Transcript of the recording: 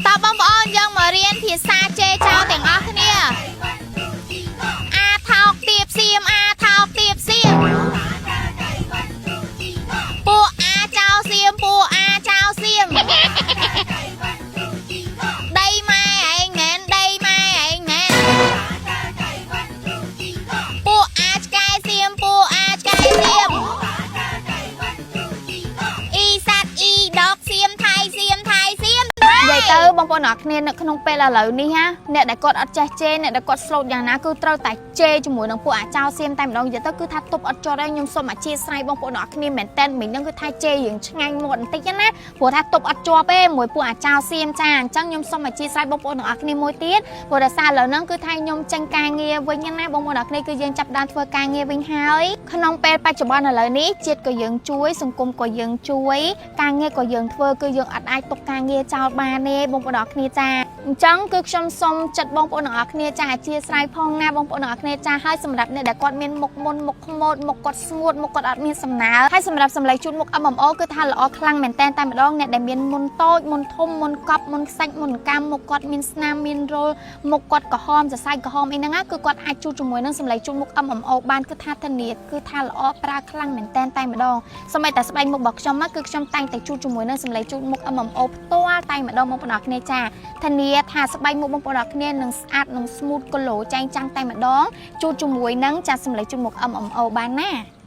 តើបងប្អូនយើងមករៀនភាសាជេរចោលទាំងអស់គ្នាអាថោកទៀបសៀមអាថោកទៀបសៀមពួកអាចោលសៀមពួកអាចោលសៀមដីម៉ែឯងមែនដីម៉ែឯងមែនពួកអាចកែសៀមពួកអាចកែសៀមអ៊ីសាត់អ៊ីដកសៀមថៃសៀមថៃសៀមថៃ និយាយទៅបងប្អូនអរគ្នានៅក្នុងពេលឥឡូវនេះណាអ្នកដែលគាត់អត់ចេះជេរអ្នកដែលគាត់ស្លូតយ៉ាងណាគឺត្រូវតែជេរជាមួយនឹងពួកអាចោសៀមតែម្ដងនិយាយទៅគឺថាទប់អត់ជាប់ទេខ្ញុំសូមអធិស្ឋានបងប្អូនអរគ្នាមែនតែនមិញហ្នឹងគឺថាជេររៀងឆ្ងាញ់មាត់បន្តិចណាព្រោះថាទប់អត់ជាប់ទេមួយពួកអាចោសៀមចាអញ្ចឹងខ្ញុំសូមអធិស្ឋានបងប្អូនអរគ្នាមួយទៀតព្រោះដោយសារឥឡូវហ្នឹងគឺថាខ្ញុំចេញការងារវិញណាបងប្អូនអរគ្នាគឺយើងចាប់ផ្ដើមធ្វើការងារវិញហើយក្នុងពេលបច្ចុប្បន្នឥឡូវនេះជាតិក៏យើងជួយសង្គមក៏យើងជួយការងារក៏យើងធ្វើគឺយើងអត់អាចទុកការងារចោលបានទេបងប្អូនអរគ្នាចាអញ្ចឹងគឺខ្ញុំសូមចិត្តបងប្អូនទាំងអស់គ្នាចាអធិស្ឋានផងណាបងប្អូនទាំងអស់គ្នាចាហើយសម្រាប់អ្នកដែលគាត់មានមុខមុនមុខខ្មោចមុខគាត់ស្ងួតមុខគាត់អត់មានសំណើហើយសម្រាប់សម្លេងជូតមុខ MMO គឺថាល្អខ្លាំងមែនតែនតែម្ដងអ្នកដែលមានមុនតូចមុនធំមុនកប់មុនខ្សាច់មុនកាមមុខគាត់មានស្នាមមានរលមុខគាត់ក្រហមសរសៃក្រហមអីហ្នឹងណាគឺគាត់អាចជូតជាមួយនឹងសម្លេងជូតមុខ MMO បានគឺថាធានាគឺថាល្អប្រើខ្លាំងមែនតែនតែម្ដងសូម្បីតែស្បែកមុខរបស់ខ្ញុំណាគឺខ្ញុំតែងតែជូតជាមួយនឹងសម្លេងជូតមុខ MMO ផ្ទាល់តែម្ដងបងប្អូនអរគ្នាចាធានាថាស្បែកមុខបងប្អូនអរគ្នានឹងស្អាតនឹង smooth glow ចែងចាំងតែម្ដងជូតជាមួយនឹងចាសម្លេងជូតមុខ MMO បានណា។